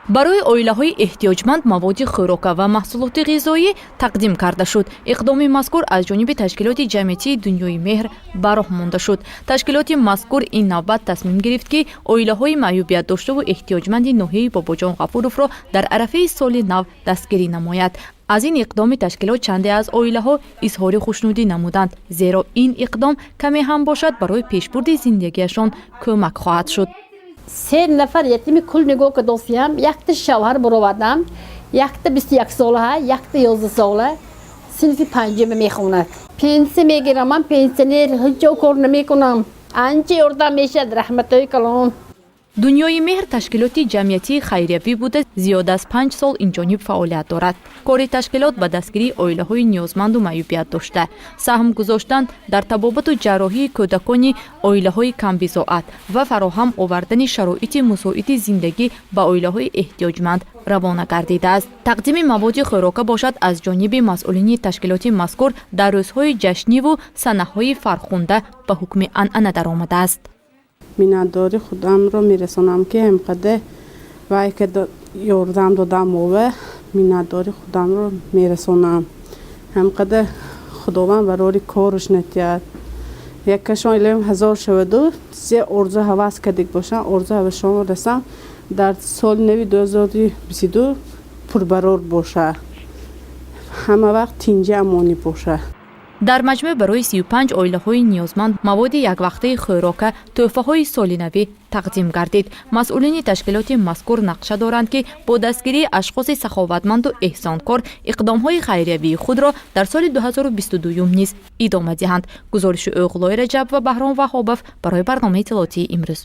Барои оилаҳои эҳтиёҷманд маводи хӯрока ва маҳсулоти ғизоӣ тақдим карда шуд. Иқдоми мазкур аз ҷониби ташкилоти ҷамъиятии «Дунёи меҳр» ба роҳ монда шуд. Ташкилоти мазкур ин навбат тасмим гирифт, ки оилаҳои маъюбиятдоштаву эҳтиёҷманди ноҳияи Бобоҷон Ғафуровро дар арафаи соли нав дастгирӣ намояд. Аз ин иқдоми ташкилот чанде аз оилаҳо изҳори хушнудӣ намуданд, зеро ин иқдом каме ҳам бошад, барои пешбурди зиндагиашон кӯмак хоҳад шуд. Се нафар ятими кул нигоҳ кардосиям. Якта шавҳар баровардам, якта 21 солаҳа, якта 11 сола, синфи панҷума мехонад. Пенсия мегирам, ман пенсионер, ҳеҷ ҷо кор намекунам. Анча ёрдам мешавад, раҳматои калон. «Дунёи меҳр» ташкилоти ҷамъиятии хайриявӣ буда, зиёд аз 5 сол инҷониб фаъолият дорад. Кори ташкилот ба дастгирии оилаҳои ниёзманду маъюбият дошта, саҳм гузоштан дар табобату ҷарроҳии кӯдакони оилаҳои камбизоат ва фароҳам овардани шароити мусоиди зиндагӣ ба оилаҳои эҳтиёҷманд равона гардидааст. Тақдими маводи хӯрока бошад, аз ҷониби масъулини ташкилоти мазкур дар рӯзҳои ҷашниву санаҳои фархунда ба ҳукми анъана даромадааст. Миннатдори худамро мерасонам, ки ҳамқадар вай ка ёрдам додам ова миннатдори худамро мерасонам. Ҳамқадар Худованд барори корш натиҳад. Яккашон илоҳим ҳазор шаваду се орзу ҳавас кардик бошам, орзу ҳавасшонро расам, дар соли нави 2022 пурбарор боша, ҳама вақт тинҷи амонӣ боша. Дар маҷмӯъ барои 35 оилаҳои ниёзманд маводи яквақтаи хӯрока, тӯҳфаҳои солинавӣ тақдим гардид. Масъулини ташкилоти мазкур нақша доранд, ки бо дастгирии ашхоси саховатманду эҳсонкор иқдомҳои хайриявии худро дар соли 2022 низ идома диҳанд. Гузориши Оғлои Раҷаб ва Баҳром Ваҳобов барои барномаи иттилоотии «Имрӯз».